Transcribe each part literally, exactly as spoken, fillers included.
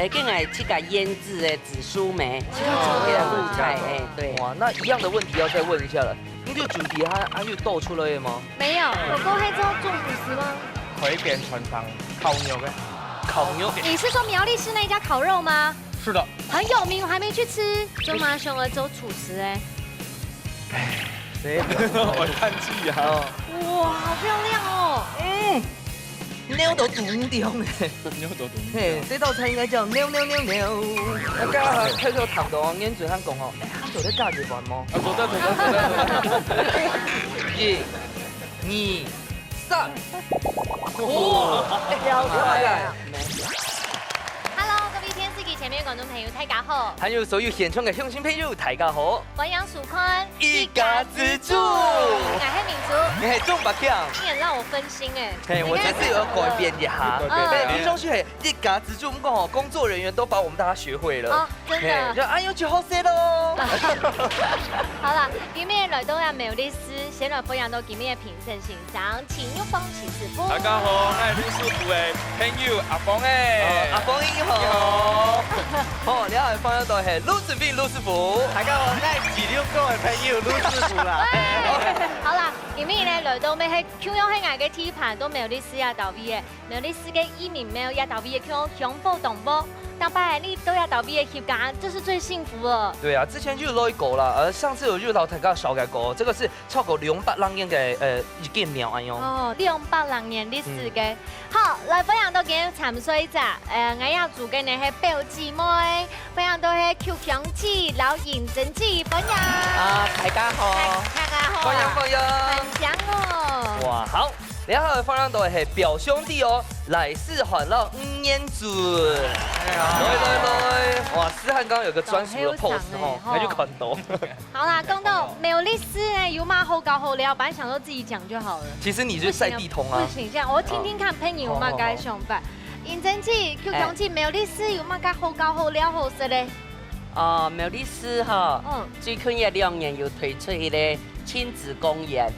哎，跟俺自家腌制的紫苏梅，自家做的露菜，哎，對。哇，那一样的问题要再问一下了，你就準備下，啊，又倒出來了嗎？沒有，哥哥係做中廚師嗎？開間餐廳，烤肉个。烤肉个。你是說苗栗市那一家烤肉嗎？是的。很有名，我還沒去吃。做麼个想愛做廚師欸？誰？我嘆氣啊。哇，好漂亮哦！嗯， 扭到肚中欸。扭到肚中。嘿，這道菜應該叫扭扭扭扭。那剛剛開頭談到哦，恁樣還講哦，哎，還做得加一碗嗎？啊，做得，做得，做得。一、二、三。哇，哎，好厲害啊！ Hello，各位電視機前面的觀眾朋友，大家好。還有所有現場的鄉親朋友，大家好。歡迎收看一家之煮。我係明珠。你係鍾百強。你很讓我分心欸。嘿，我這次有要改變一下。嗯。對，平常時係一家之煮，毋過吼，工作人員都把我們大家學會了。哦，真的。嘿，就，哎喲，就好勢咯。好啦，今日來到啊苗栗市，先來歡迎到今日的評審先生，陳玉峰陳師傅。大家好，我係陸師傅个朋友阿峰欸。哦，阿峰你好。你好。好，這下歡迎到係陸子斌陸師傅。大家好，我係第六个朋友陸師傅啦。好啦，今日呢，來到乜係共樣係𠊎个地盤，到苗栗市啊，到位个。 苗栗市个義民廟也特別个香火當旺，逐擺你都也特別个翕相，這是最幸福了。對啊，之前就有來過啦，呃，上次有就同大家紹介過，這個是超過兩百零年个，呃，一間廟恁樣。哦，兩百零年歷史个。嗯。好，來歡迎到今日參賽者，呃，𠊎要組个呢係表姊妹，歡迎到係邱強姊、劉穎珍姊，歡迎。啊，大家好。大，大家好啊。歡迎，歡迎。很香哦。哇，好。 然後歡迎到係表兄弟哦，賴世涵摎吳彥祖。哎呀。來，來，來。哇，世涵剛剛有個專屬的pose吼，老後生欸，吼。那就看到。好啦，講到苗栗市呢，有麼好搞好尞，本來想說自己講就好了。其實你是在地通啊。不行，不行，這樣我聽聽看佩妮有麼个想法。好，好，好。穎珍姊，邱強姊，哎。苗栗市有麼个好搞好尞好食嘞？ 哦，苗栗市吼，嗯。最近一兩年有推出一個親子公園，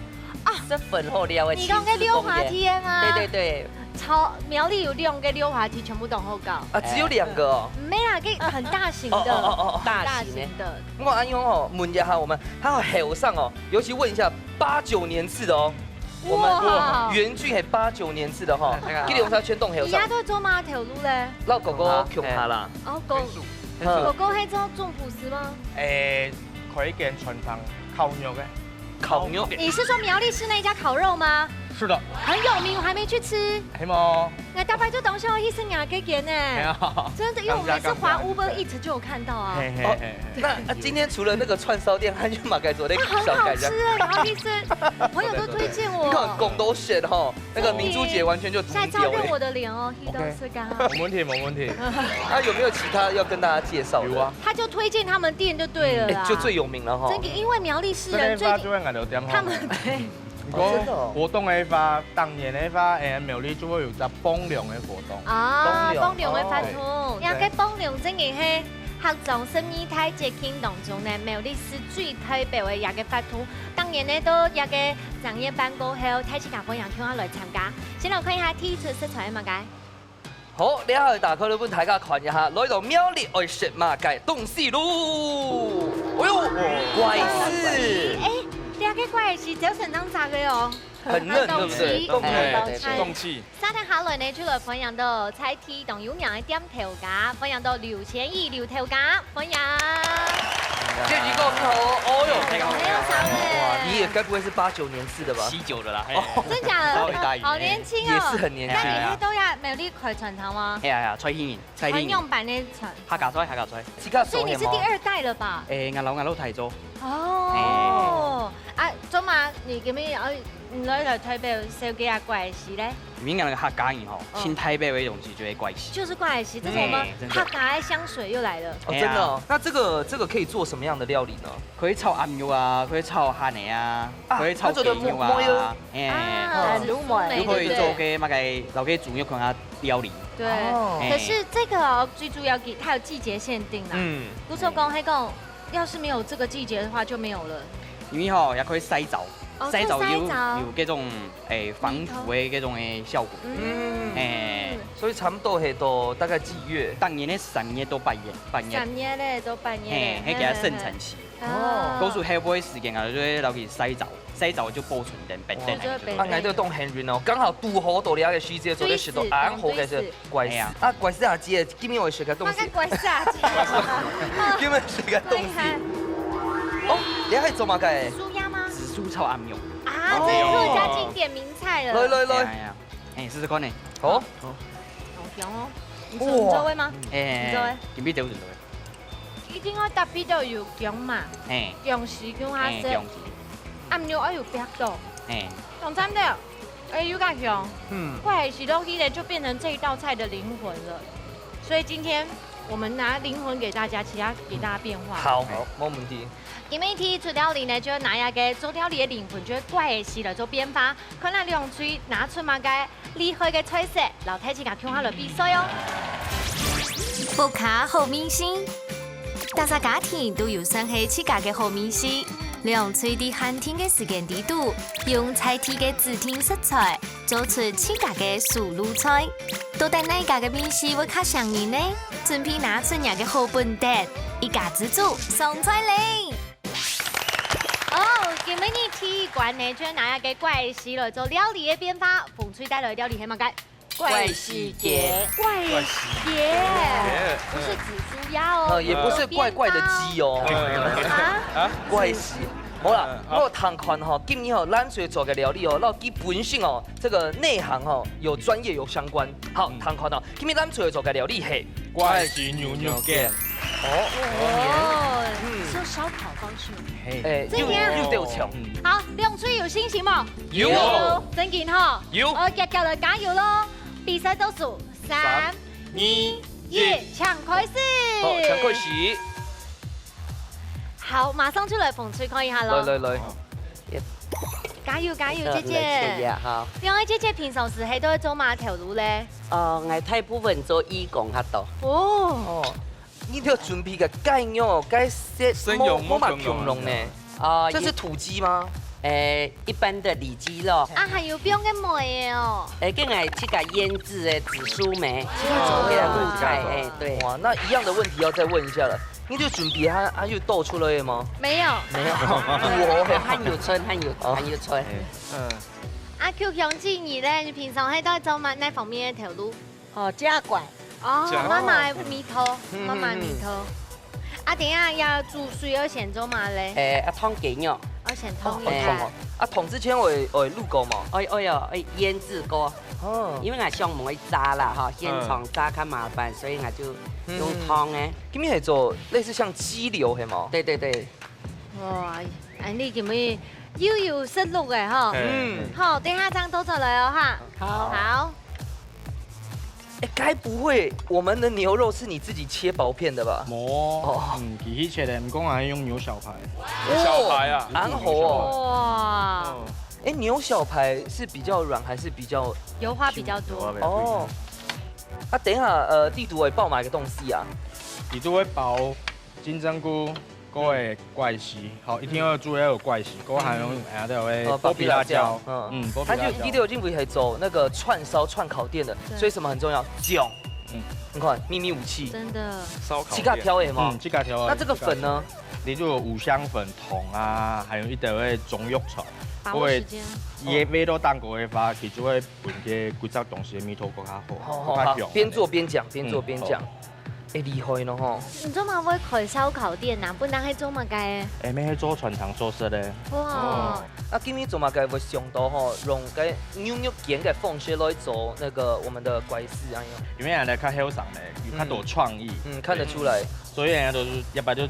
啊，十分好尞个親子公園。你講个溜滑梯个嗎？對，對，對。超，苗栗有兩個溜滑梯，全部都好搞。啊，只有兩個哦。沒啦，這很大型的，哦，哦，哦，哦。很大型的。大型的。不過恁樣哦，問一下我們，還有後生哦，尤其問一下八九年次的哦。 我們，哇。原俊係八九年次的吼，哎，大家好。今年我們要全動後生。你家都做麼个頭路嘞？摎哥哥共下啦。哦，哥，分手。哥哥係做中廚師嗎？誒，開一間餐廳，烤肉个。烤肉。你是說苗栗市那一家烤肉嗎？是的。很有名，我還沒去吃。係無？ 𠊎逐擺就當想去食若該間呢。哎呀，真的，因為我每次滑Uber Eats就有看到啊。嘿，嘿，哦，嘿，嘿。那，啊，今天除了那個串燒店，還有麼个做得紹介一下？它很好吃欸，然後一直朋友都推薦我。你看，講到食吼，那個明珠姐完全就讀不掉欸。下次要認我的臉哦，遇到這個哈。OK。沒問題，沒問題。啊，有沒有其他要跟大家介紹的？有啊。他就推薦他們店就對了啦。哎，就最有名了哈。真的，因為苗栗市人最近，這個就會買到店號。他們，對。 哦，真的哦。活動个話，當年个話，誒，苗栗就會有隻放涼个活動。啊，放涼。放涼个活動。哦。也該放涼正經係客庄十二大節慶當中呢，苗栗市最代表个一個活動。當年呢，都一個正月半過後，大自家歡迎共下來參加。先來看一下第一出食材係麼个。 好，這下打開來分大家看一下，來到苗栗愛食麼个東西咯。哎喲，怪事！哎，這個怪事，早晨當炸个哦。很嫩，對不對？很嫩。哎，對，對。凍起。續下來呢，就來歡迎到在地當有名个店頭家，歡迎到劉千義劉頭家。 歡迎。建奇哥，你好哦。哦喲。你好，你好。哇，你也該不會是八九年次的吧？七九的啦，嘿。哦。真假的？稍微大一點。好年輕哦。也是很年輕。該你係都在苗栗開餐廳嗎？係啊，係啊，在地人，在地人。傳統版个餐。客家菜，客家菜。自家做个嗎？所以你是第二代了吧？誒，𠊎老，𠊎老弟做。哦。誒。啊，做麼个你今日愛，你來到台北紹介啊怪事咧？ 因為𠊎等客家人吼，哦。盡代表个東西就係怪事。就是怪事，這是我們，誒，真的。客家的香水又來了。哦，真的哦。係啊。那這個，這個可以做什麼樣的料理呢？可以炒鴨肉啊，可以炒蝦仁啊，啊，可以炒雞肉啊，它做得燜，燜一個。誒。啊，哦。紫蘇梅，又可以做个，對不對？麼个，摎个豬肉款啊料理。對。哦。誒。可是這個哦，最主要个，它有季節限定啦。嗯。不錯講，還講，要是沒有這個季節的話，就沒有了。因為吼，也可以曬燥。 哦，曬燥有，做曬燥。有這種，誒，防腐个這種个效果。嗯。誒。嗯。所以差不多係到大概幾月？當年个三月到八月，八月。三月咧，到八月咧。嘿，該个生產期。哦。多數後尾時間啊，就會落去曬燥，曬燥就保存等，冰等。哦。就會冰。啊，𠊎都當幸運哦，剛好堵好到這個時節，做得食到恁好个係怪事。哎呀。啊，怪事阿姊，今日會食个東西。怪事阿姊。今日食个東西。哦，你還做麼个？紫蘇鴨嗎？紫蘇炒鴨肉。啊，這是客家經典名菜了。來來來。哎呀，哎，試試看呢。好。好香哦。你做，你做會嗎？哎，你做會？準備就準備。 一定愛搭配到有薑嫲，嘿。薑絲薑下色，嘿，薑絲。鴨肉愛有煏到，嘿。當讚个，哎，又較香。嗯。怪係落去咧，就變成這一道菜的靈魂了。所以今天我們拿靈魂給大家，其他給大家變化。好，好，沒問題。今日第一出料理呢，就拿一個做料理的靈魂，就係怪係來做變化，看下兩隊拿出麼个 厲害个菜色，摎大自家共下來比賽哦。屋下好味緒，逐儕家庭都有算係自家个好味緒。兩隊在限定个時間裡肚，用在地个指定食材，做出自家个手路菜。到底哪家个味緒會較餳人呢？準備拿出若个好本事，一家之煮上菜咧！ 哦，今晡日第一關呢，就拿一個怪係來做料理个變化。紅隊帶來个料理係麼个？怪係雞。怪係雞，不是紫蘇鴨哦，呃，也不是怪怪的雞哦。啊？怪係。好啦，嗯，好。𠊎聽看吼，今日吼，藍隊做个料理哦，摎佢本身哦，這個內行哦，有專業有相關。好，嗯。聽看哦，今日藍隊做个料理係怪係牛肉卷。 哦，哦，嗯。是用燒烤方式嗎？嘿。哎，又，這樣。又對不起哦。嗯。好，兩隊有信心無？有。有，正經吼。有。哦，遽遽來加油咯！比賽倒數，三、三、二、二、一，一。請開始。好，請開始。好，馬上就來紅隊看一下咯。來，來，來。好。加油，加油，姐姐。來，謝謝，好。兩位姐姐平常時係都會做麼个頭路咧？呃，𠊎大部分做義工較多。哦。哦。 你兜準備个雞肉、雞色，生肉無，無麼共樣呢。哦，這是土雞嗎？誒，一般的里脊咯。啊，還有放个梅个哦。誒，這𠊎自家醃製个紫蘇梅，哦，做个露菜，誒，對。哇，那一樣的問題要再問一下了。你就準備它，它又倒出來了嗎？沒有。沒有。哇，還有春，還有，哦。還有春。嗯。啊，Q兄弟你咧，你平常係在做麼，哪方面个頭路？ 哦，家管。哦，家管。媽媽个味道，嗯，媽媽个味道。嗯，嗯。啊，等一下要煮水，要先做麼个咧？誒，啊，燙雞肉。要先燙一下。哦，燙哦。啊，燙之前會，會滷過無？會，會哦，會醃製過。哦。因為𠊎上網會炸啦，哈，現場炸較麻煩，嗯。所以𠊎就用燙个。嗯。今日係做類似像雞柳，係無？對，對，對。 哇，恁呢今日又有食熝个吼。嗯。好，等一下正倒出來哦哈。好。好。哎，該不會我們的牛肉是你自己切薄片的吧？無，哦。嗯，佢係切个，毋過𠊎用牛小排。牛小排啊？哦，恁好哦。牛小排。哇。哦。哎，牛小排是比較軟還是比較油花比較多。油花比較多。哦。啊，等一下，呃，裡肚會包麼个東西啊？裡肚會包 金針菇，過个怪係，吼，一定愛注意愛有怪係，過還有，嗯。還有个，哦，剝皮辣椒，剝皮辣椒，嗯。嗯，剝皮辣椒。它就，裡肚已經毋係做那個串燒、串烤店的，對。所以什麼很重要？醬。嗯。你看，祕密武器。真的。燒烤店。自家調个嘛。嗯，自家調个，那這個粉呢？自家調。裡肚有五香粉、糖啊，還有一點个中藥材。把握時間。因為佢个味道當高个話，佢就會分該幾隻東西个味道更加好，好，好，好，更加香。邊做邊講，邊做邊講。嗯，好。 會厲害咯吼。你做麼个會開燒烤店啊？本來係做麼个？誒，𠊎係做傳統壽司个。哇。哦。啊，今日做麼个會想到吼，用該牛肉卷个方式來做那個我們的怪事啊？因為𠊎兜較後生咧，有較多創意。嗯，嗯，看得出來。所以人家都是，要不然就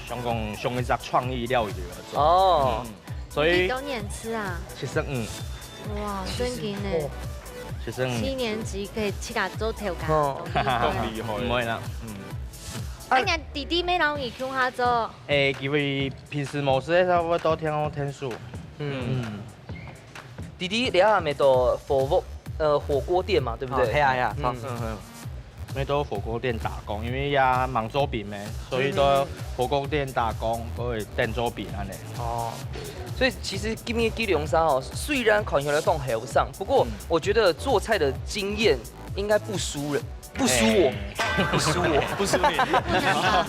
想講想一隻創意料理就要做。哦。嗯。 所以幾多年次啊？七十五。哇，真緊呢。哦。七十五。七年級可以自家做頭家，哦。當厲害。當厲害。毋會啦，嗯。啊，若弟弟妹摎你共下做？誒，佢會平時無事个時候會多聽我聽書。嗯。嗯。弟弟，你還沒到火鍋，呃，火鍋店嘛，對不對？哦，係啊，係啊。嗯。嗯，嗯。 𠊎到火鍋店打工，因為也吂做兵咩，所以到火鍋店打工，過會等做兵恁呢。哦，所以其實今日佢兩儕哦，雖然看起來當後生，不過我覺得做菜的經驗应该不输人，不输我，不输我。不输你。不难吧？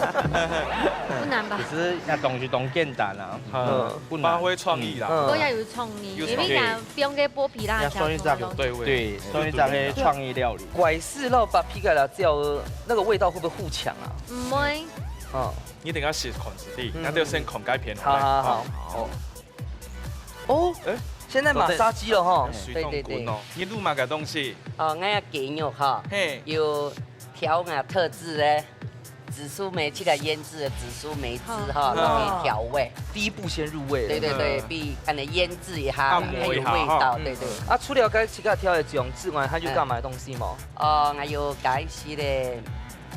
不难吧？其實這東西當簡單啊，嗯，不難。發揮創意啦。嗯。不過要有創意，有創意。因為講放个剝皮辣椒，要送一隻，對味。對，送一隻个創意料理。拐四到剝皮个辣椒，那個味道會不會互搶啊？毋會。嗯。你等下試看試睇，嗯。那就先看該片好了。好，好，好。哦。哦，誒，現在馬殺雞了哈。水桶滾哦。對，對，對。你滷麼个東西？哦，𠊎个雞肉哈，嘿。有調啊，特製个紫蘇梅，去來醃製个紫蘇梅汁哈，好。落去調味。第一步先入味了。對，對，對，嗯。比恁樣醃製一下，按摩一下哈。還有味道，嗯。對，對。啊，除了該自家調个醬之外，還有加麼个東西無？哦，還有加一些个，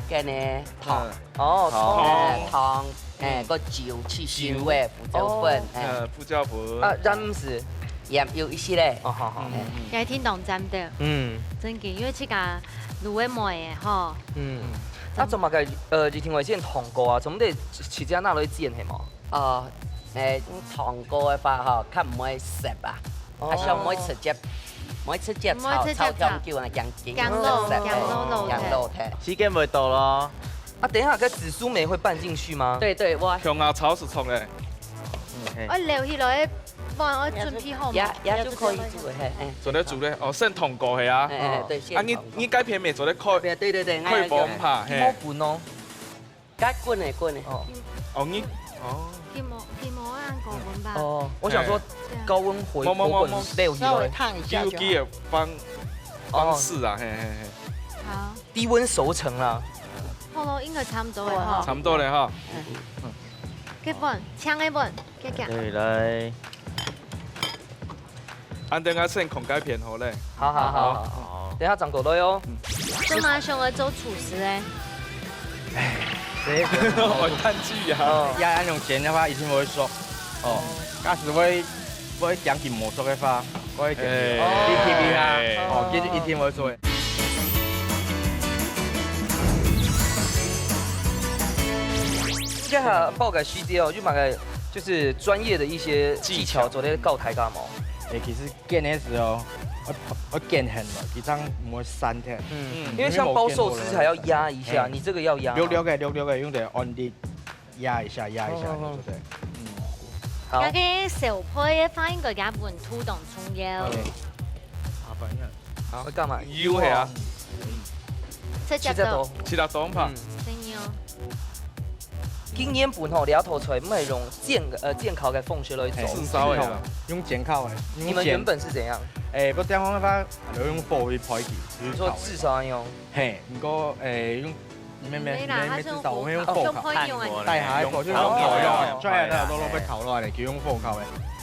跟呢糖。嗯。 哦，糖。誒，糖，誒，嗯。个酒去腥味，酒。胡椒粉，哦。誒。呃，胡椒粉。啊，鹽毋使？鹽有一些咧。哦，好，好。嗯，嗯，嗯。也挺當讚的。嗯。真个，因為自家滷个梅个吼。嗯。啊，做麼个，呃，一定會先燙過啊？做毋得直接拿來煎係無？哦，誒，燙過个話吼，較毋會澀啊。哦。啊，像梅直接，梅直接炒，毋會直接炒。炒香菇啊，香菇。香菇，澀澀，香菇滷，香菇滷忒。時間會到咯。 啊，等一下，該紫蘇梅會拌進去嗎？對，對，我共下炒係錯个。嗯，嘿。愛撈起來，碗愛準備好嘛。也，也就可以煮个，嘿，嘿。做得煮咧，哦，先燙過係啊。哎，哎，對，先燙過。啊，你，你該片也做得開，對，對，對，開火怕，嘿。無滾哦。該滾个，滾个。哦。哦，你，哦。佢無，佢無恁高溫吧？哦，我想說，對啊。高溫火，沒，沒，沒，沒。火滾撈起來。稍微燙一下就好。有機个方，哦。方式啊，嘿，嘿，嘿。好。 低溫熟成啦。好咯，應該差不多了哈。差不多了哈。嗯。該碗，請个碗，遽遽。對，來。恁等下先看該片好咧。好，好，好，好。好。等一下轉過來哦。嗯。做麼个想愛做廚師誒？誰？我嘆氣啊。哦。也恁樣煎个話，一定會熟。哦，假使會，會驚佢無熟个話，我會建議，哎。你去一下，哦，其實一定會熟个。 這下報个時節哦，有麼个就是專業的一些技巧，技巧。做得教大家無？誒，其實煎个時候，愛，愛煎絚落，佢正毋會散忒。嗯，嗯。因為像包壽司還要壓一下，哎。你這個要壓嗎？略略个，略略个，用點按力壓一下，壓一下，哦，哦，哦。對不對？嗯。好。該個小配个話，應該加溫度當重要。對。麻煩一下。 好，會幹嘛？油係啊。切切到。切切到。切到當怕。嗯。真有。經驗本吼，這道菜毋係用煎个，呃，煎烤个方式來做。係，燒个啊。用煎烤个，用煎。你們原本是怎樣？誒，不，這樣个話，就用火去焙佢，你說至少要用？係，毋過，誒，用，沒，沒，沒啦，沒，沒至少，我們用火烤。用火用个。帶下來烤，就用火用个，用火用个。出來个都，都被烤落來，就用火烤个。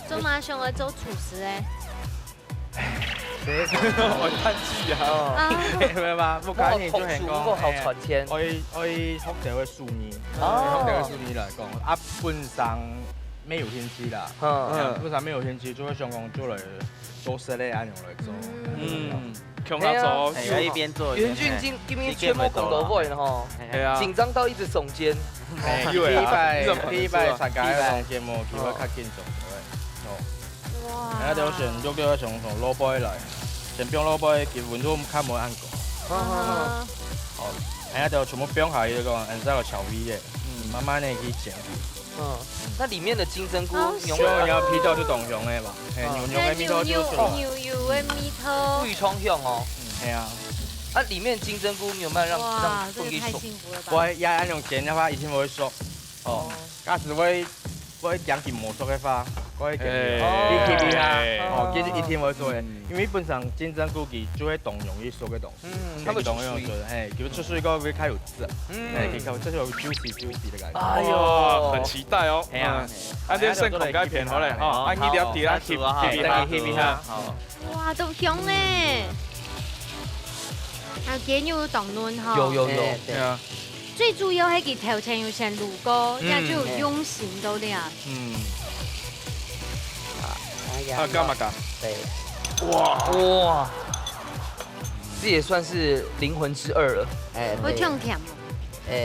做麼个想愛做廚師誒？ 我嘆氣啊。哦。啊。明白嗎？不過你就係講，我好傳，我好傳承。誒，愛，愛學這个手藝，哦。學這个手藝來講，啊，本身沒有興趣啦。嗯。嗯，本身沒有興趣，就會想講就來做事咧，恁樣來做。嗯。嗯，共下做。係啊。誒，一邊做一邊，元俊今，今日全部講到位了吼，係啊。緊張到一直聳肩。係，第一擺，你怎麼可能做啊？第一擺參加這種節目，就會較緊張，對。哦。 哇。哎呀，就先，就叫佢從，從蘿蔔來，先放蘿蔔，佢溫度較無恁高。嗯哼。哦，哎呀，就全部放下去，就講，然後炒味个，嗯，慢慢个去煎。嗯，那裡面的金針菇，好香。牛肉，香，香味道就當香个嘛，嘿，嗯。牛肉个味道就出來。牛，牛，牛油个味道。非常香哦。嗯，係啊。啊，裡面金針菇有沒有讓，哇，讓，這個太幸福了吧。不會，愛恁樣煎个話，一定會熟。哦，哦。假使會 會驚佢無熟个話，會驚佢，嘿。你去一下，哦，其實一定會熟个，嗯。因為本身金針菇佢就係當容易熟个東西，嗯，佢當容易熟个，嘿，佢出水个會較有汁，嗯。嘿，佢較，這是有 juicy juicy 的感覺。哎喲，哇，很期待哦。嘿啊。嗯，啊，這先看該片好咧，吼，啊，你了解啊，好，去，去一下，等佢去一下，好。哇，都香欸！啊，雞肉當嫩吼。有，有，有。哎，對。對啊。 最主要係佢頭前有先滷過，嗯。也就有用心到了。嗯。哎呀，啊，幹嘛幹？對。哇。哇。這也算是靈魂之二了。哎，對。會忒甜嗎？呃，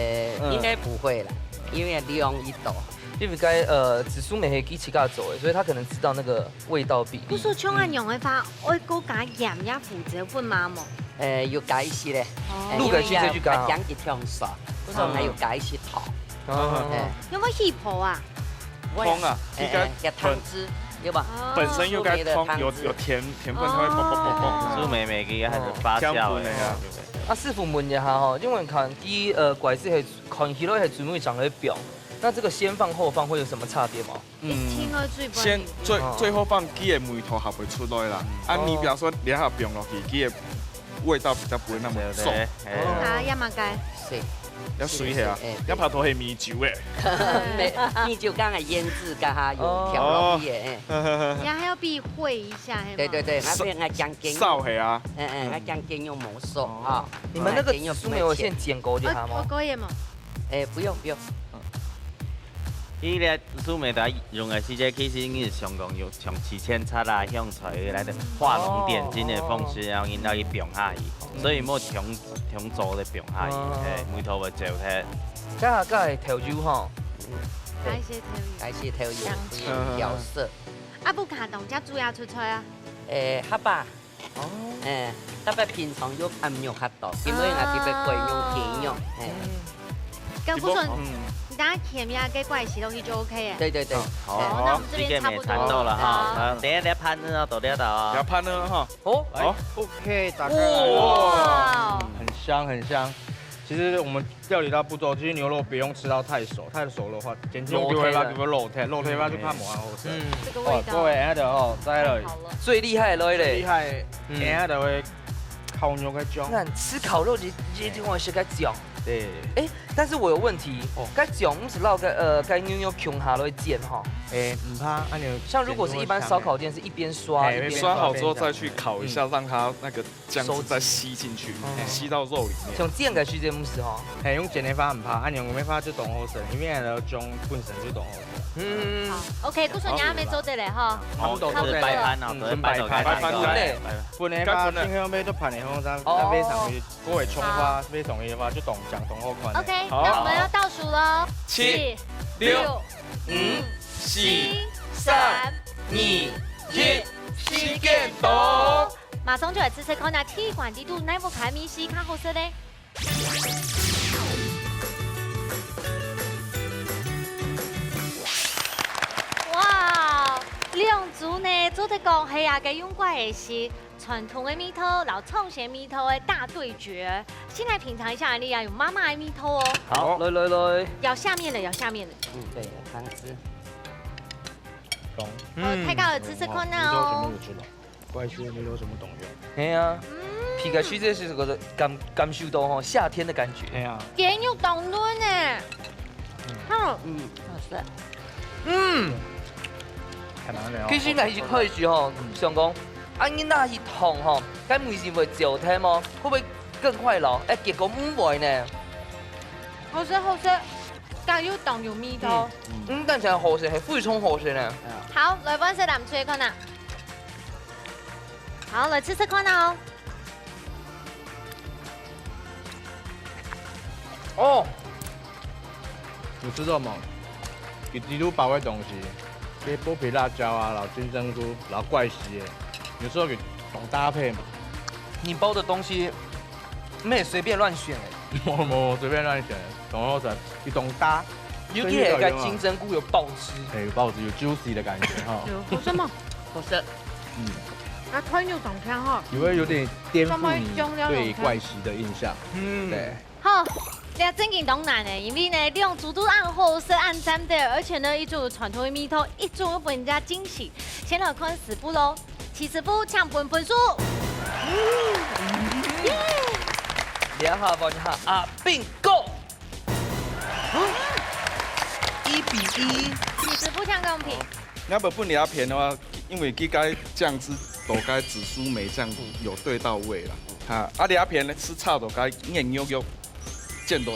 嗯。應該不會啦，因為量一多。因為該，呃，紫蘇梅係佢自家做个，所以他可能知道那個味道比例。不過像恁樣个話，嗯。愛過加鹽也胡椒粉嘛無？呃，有加一些咧。哦。哎，滷个時節就加哦。因為要，要講佢忒酸，故所還有加一些糖。哦。哎。有無起泡啊？湯啊，哎，應該哎，要湯汁，有吧？哦。本身有該湯，有，有甜，甜分，它會啵啵啵啵。哦。酥梅梅佢還係發酵个。哦，甜分个呀。啊，師傅問一下吼，因為看佢，呃，怪事係，看起來係準備上來放，那這個先放後放會有什麼差別嗎？ 嗯，一定愛最半先，最，哦。最後放佢个味道還會出來啦。嗯。啊，你比方說，哦。你還放落去，佢个味道比較不會那麼重。對，對，哎。啊，要麼个？是。要水係啊，是，是，哎，要拍拖係米酒哎。對。沒，米酒剛才醃製，剛剛有調落去哎。哦。哦。你還要避諱一下，係嗎？對，對，對，那邊還講究。燒係啊。哎，哎，還講究用魔術哦。啊。你們那個紫蘇梅，我先剪過給他嗎？哦，可以嗎？哎，不用，不用。嗯。 佢个紫蘇梅在用个時節，其實你係想講用像提前切啊、香菜來个畫龍點睛个方式，哦。然後引導佢放下去，嗯。所以莫忒，忒早个放下去，哦。嘿，味道會走忒。這下該係豆油吼。嗯。加一些豆油。加一些豆油，香氣。嗯，調色。啊，毋加糖，這煮也出菜啊。誒，好吧。 哦。哎，特別平常用暗肉較多，因為𠊎特別會用雞肉，哦。哎。嗯。跟不說，嗯。你等下甜呀，跟怪洗東西就OK了。對，對，對。好，哎。好，那我們這邊差不多。這個沒談到了哈。好。好，等一下，等一下盤子哦，到這到啊。要盤了哈。哦，來。好。OK，打開來。哇。哇。很香，很香。其實我們 料理到步驟，其實牛肉不用吃到太熟，太熟的話，煎就會讓，就會老忒，老忒的話就怕無恁好食。嗯。這個味道。哦，各位，恁樣哦，再來。太好了。最厲害的來咧。最厲害，嗯。恁樣就會烤肉个醬。那你吃烤肉，你，你一定會食該醬。對。哎，但是我有問題，哦。該醬毋係摎該，呃，該牛肉共下來煎吼？哎，毋怕，啊你像如果是一般燒烤店，是一邊刷，哎，一邊刷。刷好之後再去烤一下，嗯。讓它那個 醬汁再吸進去，收汁。嗯。吸到肉裡面。像煎个時節毋係吼？嘿，用煎个話毋怕，啊，用个話就當好食，因為該醬本身就當好食。嗯。好，OK，故所你還沒做得了哈。好，差不多做得了。擺盤啊，嗯，對，擺盤，擺盤，擺盤。擺盤。本來話，該盤呢？今天要做盤的話，咱，哦。咱非常的，各位蔥花，好。非常的話，就當講當好看的。OK，好。那我們要倒數囉。七、七、六、六、五、五、四、四、三、三、二、二、一，一，時間到。 馬上就來試試看啊，鐵罐底肚哪一款个味緒較好食咧？哇，兩組呢，做得講係啊，該用過个係傳統个味道，摎創新味道个大對決。先來品嚐一下，恁樣啊，有媽媽个味道哦。好，好。來，來，來。咬下面了，咬下面了。嗯，對，湯汁。講。哦，嗯。大家來試試看啊哦。味道全部有出來。 怪事味道全部都有。係啊，嗯。鼻个時節係个感，感受到吼，夏天的感覺。係啊。雞肉當嫩呢。嗯。嗯。好食。嗯。還蠻好。其實𠊎一開始吼，嗯。想講，啊，你拿去燙吼，該味緒會走忒無？會不會更快老？哎，結果毋會呢。好食，好食，該又當有味道。嗯，嗯，但係好食，係非常好食呢。好，來，換色藍隊看啊。 好，來試試看啊哦。哦。有試著無？佢底肚包个東西，該剝皮辣椒啊，摎金針菇，摎怪事个，有試著佢當搭配嘛。你包的東西，毋係隨便亂選欸。無，無，隨便亂選，當好食，佢當搭。尤其係該金針菇有爆汁。哎，有爆汁，有juicy的感覺哈。有，好食嗎？好食。 嗯。啊，菜肉當香哈。因為有點顛覆你對怪事的印象。嗯。對。好，這正經當難欸，因為呢，兩組都恁好食、恁讚个，而且呢，一組有傳統个味道，一組又分人家驚喜。先來看師傅囉，徐師傅請分分數。耶！這下換下阿兵哥。 一比一。徐師傅請公平。𠊎本來這片个話，因為佢个醬汁摎該紫蘇梅醬有對到位啦。哈，啊，這片呢，係炒到該煙肉肉，煎到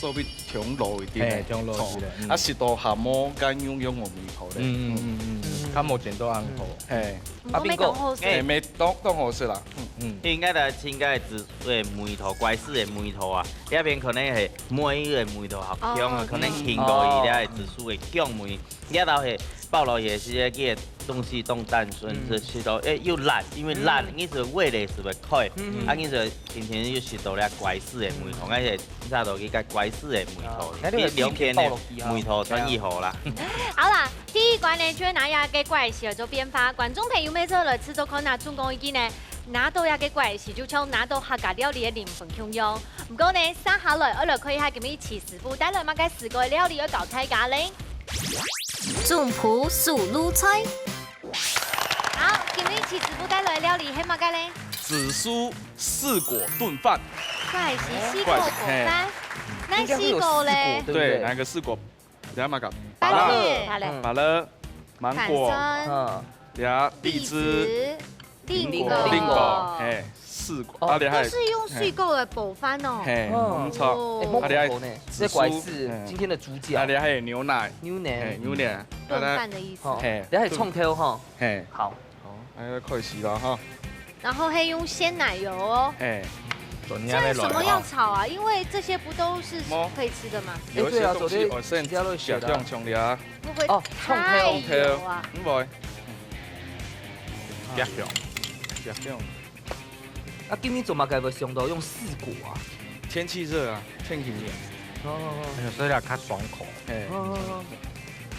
稍微香酥一點。嘿，香酥一點，嗯。啊，食到下饃該牛肉个味道咧。嗯，嗯，嗯，嗯，嗯。較無煎到恁好。嘿。毋過乜當好食。哎，乜當，當好食啦。嗯。嗯。應該來尋該紫 个味道，怪事个味道啊，這片可能係梅个味道較香啊，哦，可能經過佢這个紫蘇个香味，這道係包落去个時節，佢个東西當單純，嗯。就食到，誒，又辣，因為辣，嗯。你就味蕾就會開，嗯。啊，你就天天又食到了乖絲个味道，而且食到佢个乖絲个味道啊，該，你个比兩片个味道全異好啦。好啦，第一關呢，就拿這个怪事做變化，觀眾朋友乜做來試做看啊，總共已經呢拿到這个怪事，就像拿到客家料理个靈魂共樣。毋過呢，接下來愛來看一下今日徐師傅帶來麼个四个料理愛教大家咧。總鋪手路菜。好，今日徐師傅帶來个料理係麼个咧？紫蘇四果燉飯，怪事四个果飯，哪四个咧？對不對？對，哪个四果？你看嘛个，芭樂、芭樂。芭樂、芒果，番茄、嗯，呀，荔荔枝，枝、蘋果、蘋果蘋果嘿，四果，哦啊，你還都是用水果來補飯哦。嘿，哦沒錯，哎，哦芒果呢？紫蘇這怪事嗯今天的主角啊，你還有牛奶，牛奶嘿，牛奶，燉飯的意思。好，嘿等下還有蔥頭哈。嘿，好，哎，開始了哈，然後還用鮮奶油哦。嘿，這有什麼要炒啊？因為這些不都是可以吃的嗎？有一些東西哎對啊，我先昨天不用窮的啊，會不會哦太油啊？不會，不要用，不要用。啊，今日做麼个會想到用四果啊？天氣熱啊，天氣熱，哦，有時候較爽口。嘿，哦，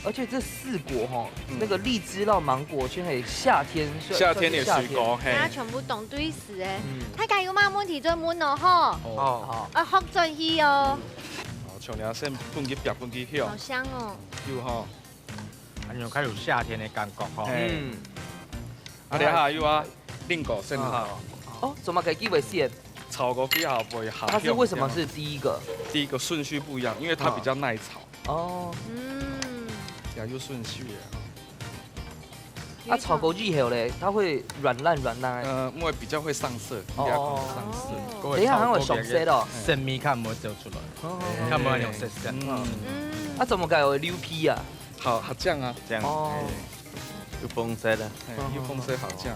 而且這四果哈，嗯那個荔枝到芒果，其實很夏天，算夏天的算是水果，嘿大，家全部當對時哎，嗯，大家有麼問題就問哦吼，哦，啊，學轉去哦，好，像你先分佢煏分佢香好，香哦。有哈，還有較有夏天的感覺吼。嘿嗯，啊，你還有啊，蘋果先好，哦，怎麼給機會先？炒過去好不會好，它是為什麼是第一個？第一個順序不一樣，因為它比較耐炒，哦，嗯，呀，有順序的。啊，炒過以後嘞，它會軟爛軟爛。呃，因為比較會上色，哦比較容易上色。哦各位等一下還會炒過上色哦。生米看無走出來。哦，看無用色色。嗯，嗯，啊，怎麼改為溜皮啊？好，好醬啊，這樣，哦哎，有紅色的，哎，有紅色好醬，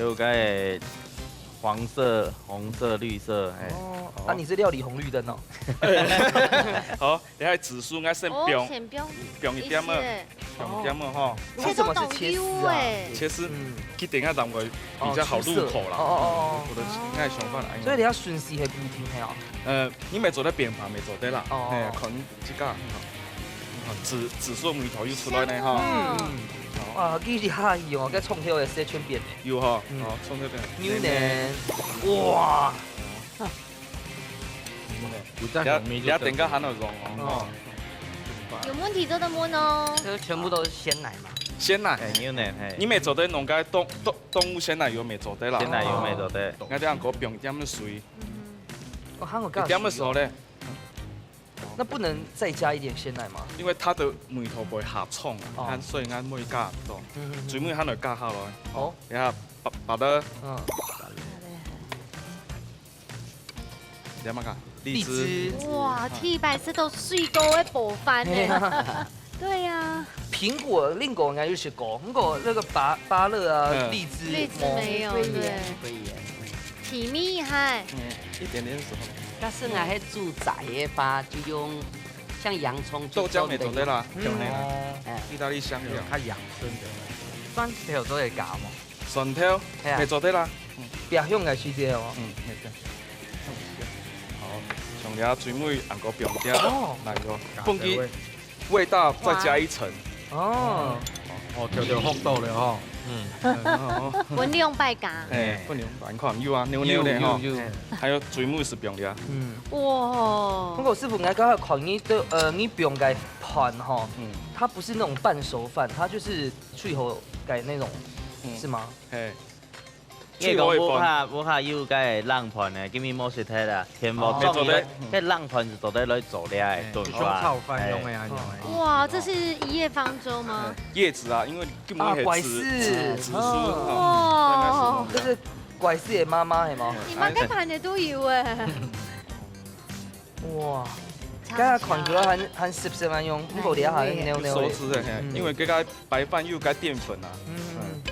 有該黃色、紅色、綠色，哎，哦，啊，你是料理紅綠燈哦。好，你還紫蘇，我先哦，放先放放一點啊，一些，放一點啊哈。為什麼是切絲啊？哎，切絲，嗯，一點下當會比較好入口啦。哦，哦哦我的愛想法來。哦，所以你要順勢係固定係哦。呃，你乜做得變化，乜做得啦，哦哎，可能這個，紫紫蘇味道又出來呢哈。嗯，哇，幾厲害哦，該蔥頭个色全變咧。有哈，嗯哦，蔥頭變。牛奶，哇，有在紅米就你要等個還有用哦，哦哈。有問題做得問哦。這全部都是鮮奶嘛。鮮奶，哎，牛奶，哎，你乜做得弄個動動動物鮮奶油乜做得啦。鮮奶油乜做得。那這樣給我放一點仔水，我還有一點仔水咧，那不能再加一點鮮奶嗎？因為它的味道會下重哦啊，所以俺會加多。嗯最尾還來加下來。哦，然後把把它嗯，點麼个？荔枝。哇，第一擺食到水果个補飯呢。對呀，蘋果、蘋果應該有食過，不過那個芭芭樂啊、嗯荔枝，荔枝沒有，對，可以耶。皮蜜嗨，嗯，一點點就好。但是呢，還煮齋的話，就用像洋蔥豆漿乜做得啦，嗯香香啊，哎，意大利香料。較養生的。蒜頭都會加無？蒜頭哎呀乜做得啦，比較香个時節哦。嗯，那個。好，像你最尾還過放點哦奶油，放佢味道再加一層。哦，哦，調調福豆了吼。哦，分量愛加。哎，不能反抗，有啊，牛牛的哈，有有有，還有水母是放的啊。嗯。哇不，過師傅，你剛剛看你的呃，你放个飯吼，嗯，它不是那種半熟飯，它就是最後个那種，嗯是嗎？嘿，因為講屋下屋下有个冷盤呢，今日無食忒啦，天無哦做个，該冷盤是做得來做了个燉飯。中炒飯用的啊，用的。哇，這是一葉方舟嗎？葉子啊，因為根本啊，係怪事，紫紫蘇哦，哈，哇，這是怪事的媽媽係嗎？你們該盤的都有哎。哇，剛剛看起來還還濕濕蠻用，不過你還有牛牛的。有收汁的，嘿，嗯因為這個白飯又加澱粉啊，嗯，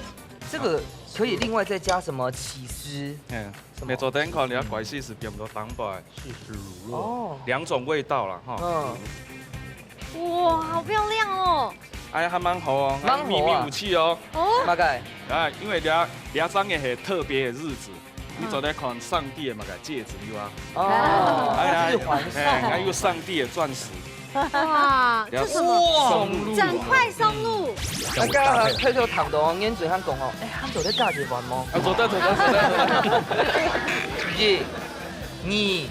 這個可以另外再加什麼起司？嘿，什麼沒做得看，你要怪事是變到蛋白，是是滷肉。哦，兩種味道啦哈。嗯，哇，好漂亮哦！哎，還蠻好哦，蠻好啊。祕密武器哦。哦。麼个？啊，因為這，這張个係特別个日子，你做得看上帝个麼个戒指有啊？哦，哎，哎，這是皇室。哎，還有上帝个鑽石。哇，這什麼？哇，松露啊。整塊松露。啊，剛剛開頭談到，恁嘴還講哦，哎，還做得加一碗嗎？啊，做得，做得，做得。一、二、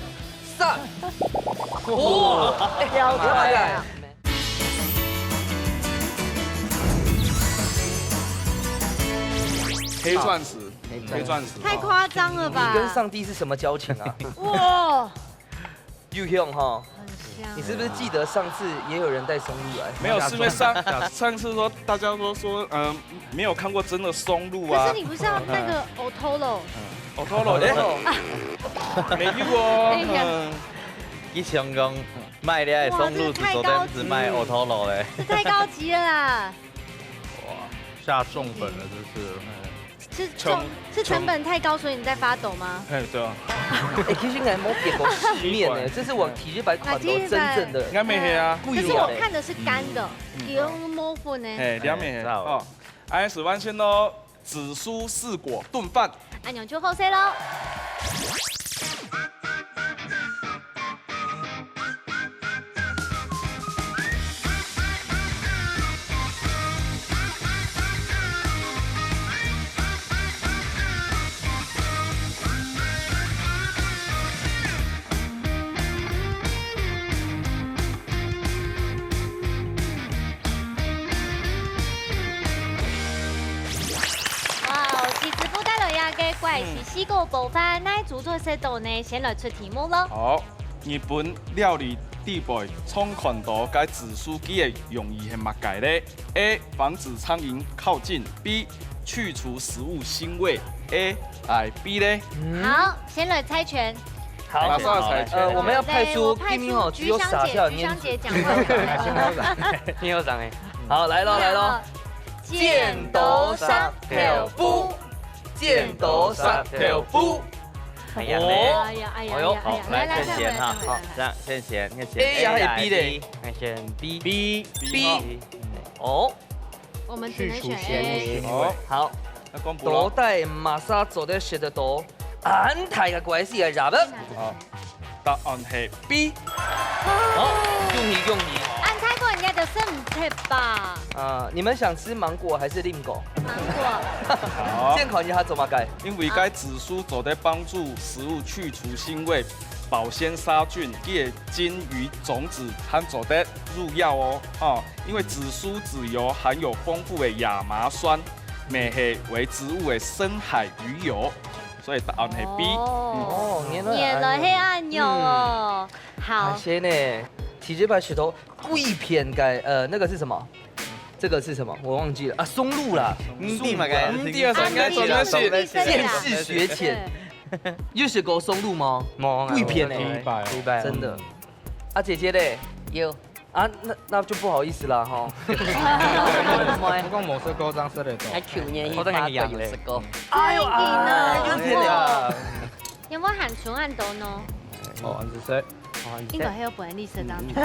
三。哇，哎，了解。 黑钻石，黑钻石。太誇張了吧？你跟上帝是什麼交情啊？哇！又香哈，很香。你是不是記得上次也有人帶松露來？沒有，是因為上，上次說大家都說，嗯，沒有看過真的松露啊。可是你不是要那個Otoro？嗯，Otoro，哎，沒有哦。哎呀。嗯。佢想講，賣這个松露，哇，這太高級。只做得只賣Otoro咧。這太高級了啦。 哇，下重本了，是不是？是成-，是成本太高，所以你在發抖嗎？哎，對啊。哎，其實應該沒見過世面呢，這是我第一擺看到真正的。應該沒有啊。可是我看的是乾的，嗯。佢有無粉呢。哎，兩面。哎，好。哦，哎，是完成咯，紫蘇四果燉飯。 恁樣就好勢咯。哇哦，徐師傅帶來這個怪奇西瓜包飯，哪組做得食到呢？先來出題目咯。好，日本料理底背常看到个紫蘇，佢个用意係麼个咧？A，防止蒼蠅靠近。B，去除食物腥味。A，I，B咧？好，先來猜拳。 好，馬上要猜拳。呃，我們要派出今天哦，只有傻笑的拈子。對，我派出菊香姐，菊香姐講話。菊香姐。好，來咯，來咯。好，剪刀石頭布，剪刀石頭布。哎呀，哦。哎呀，哎呀，哎呦，哎呀，好，來，來，來，先選哈，來，來，好，來。這樣，先選，先選。A呀，還是B咧？A，B。先選B。B，B。B。哦。 我們只能選A。去除食物腥味。好，那公布咯。到底麼儕做得食得到恁大个怪死个rabbit？好，答案係B。好，恭喜恭喜。恁大个應該就食毋忒吧？啊，你們想吃芒果還是蘋果？芒果。好。健康一下做麼个？因為該紫蘇做得幫助食物去除腥味，保鮮殺菌，佢个莖與種子還做得入藥哦。哦， 因為紫蘇籽油含有豐富的亞麻酸，乜係為植物的深海魚油，所以答案係B。哦，原來，原來係恁樣哦。嗯。好。海鮮呢，其實把石頭歸片該，呃，那個是什麼？這個是什麼？我忘記了啊，松露啦。嗯，對嘛，該，嗯，對啊，應該做得係。見識學淺。對。有食過松露嗎？無啊，歸片呢？第一擺哦。第一擺。真的。啊，姐姐嘞？有。 啊，那，那就不好意思啦，吼。我講無食過，正食得到。還去年去法國有食過。哎呦，哎，有天了。有無含存恁多呢？哦，恁仔細。應該還有本人食當多。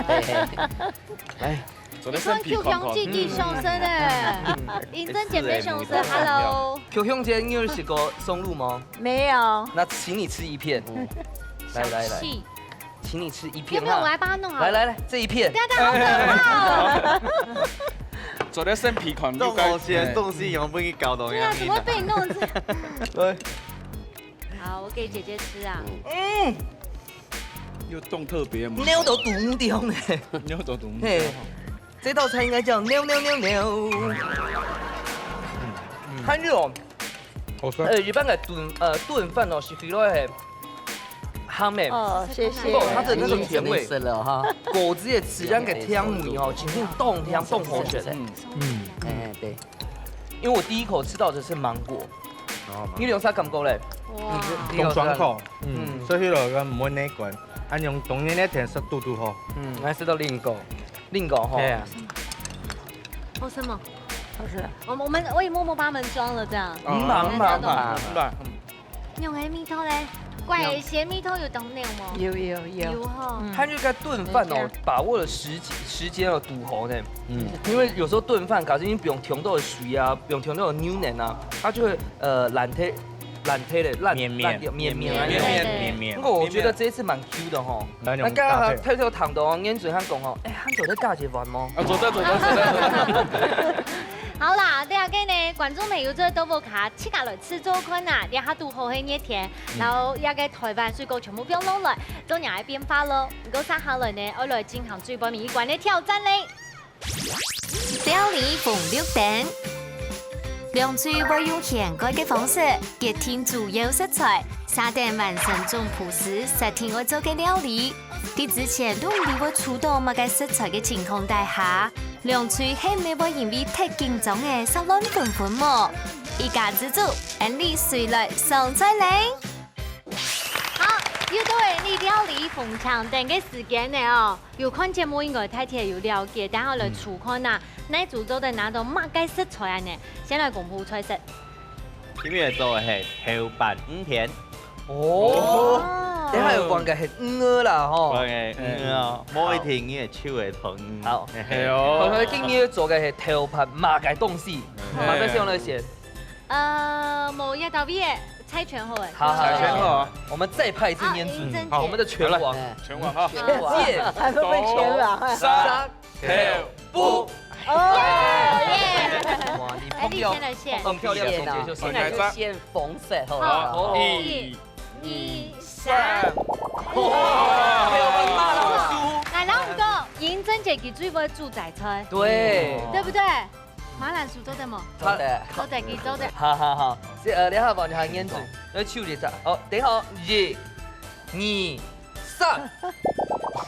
哎，昨天身體康康。你看Q香姐，你上身欸，英珍姐妹上身，hello。Q香姐，你有食過松露嗎？沒有。那請你吃一片。來，來，來。小氣。 請你吃一片哈。沒有，沒有，我來幫他弄好了。來，來，來，這一片。不要這樣，好可怕哦。做得先皮款，當好吃的東西，用分佢搞到對啊，怎麼會被你弄這樣？來。好，我給姐姐吃啊。嗯。又動特別嘛。扭到肚中呢。扭到肚中。嘿，這道菜應該叫扭扭扭扭。嗯。還有哦， 好食。呃，一般个燉，呃，燉飯哦，係非常个香个。哦，謝謝。不，它的那個甜味，果子个自然个甜味哦，真正當香當好食。嗯，嗯，哎，對。因為我第一口吃到的是芒果，哦，芒果。你有啥感覺嘞？哇。當爽口，嗯，嗯。所以咯，佢毋會膩乾，啊，用當然个甜食堵堵好。嗯，還食到蘋果，蘋果吼。對啊。好吃嗎？好吃。我們，我們，我也默默幫他們裝了，這樣。嗯，嗯，嗯，嗯，嗯。用个味道嘞？怪个鮮味道有當濃無？有有有。有吼。嗯。它那个燉饭哦，沒錯。把握了時機，時間哦，堵好呢。嗯。因為有時候燉飯，假設你不用調到水啊，不用調到牛奶啊，它就會呃爛忒，爛忒了，爛綿綿爛掉，綿綿啊。綿綿對對對。綿綿。不過我覺得這一次蠻 Q 的吼。那用那剛剛還有特別有談到哦，煙嘴上講哦，哎，還做得加一碗嗎？啊，做得做得做得。好啦，這個呢，觀眾朋友做得到屋下自家來試做看啊，這下堵好係熱天，然後這個臺灣水果全部放落來，做若个變化咯。毋過接下來呢，愛來進行最尾一關个挑戰咧。料理紅綠燈。兩隊會用掀蓋个方式，決定主要食材，續等完成總鋪時設定愛做个料理。在之前都毋知會煮到麼个食材个情況底下，兩隊係毋係會因為忒緊張而煞亂紛紛無？一家之煮，恁樣隨來上菜咧！好，又到了你料理紅綠燈个時間了哦。 有看節目應該大體有了解，等下來試看啊，哪組做得拿到麼个食材啊呢？先來公布菜色。今日做个係豆瓣魚片。哦，等下有講个係魚啦吼。講个魚哦，嗯。無一定你个手會痛。好。係哦。好，今日做个係豆瓣麼个東西？嗯。麼个先來先？ 呃，無，這道題个猜拳好了。好，好，猜拳好啊。我們再派一次煙嘴，好，贏真姐。好，我們的拳王。嗯。拳王哈。拳王。耶。還會不會拳王？三、豆腐。哦，耶。哇，你哎，你先來選。碰到漂亮的同學就先來。先來就選紅色好了。好，好。一、二、三。哇，還有罵老師。來，然後我們講，贏真姐佢最會煮齋菜。對。對不對？ 馬蘭薯做得無？做得。做得，佢做得。好，好，好。係，呃，你好，你好，煙嘴，來手一下。好，等一下哦，一、二、三。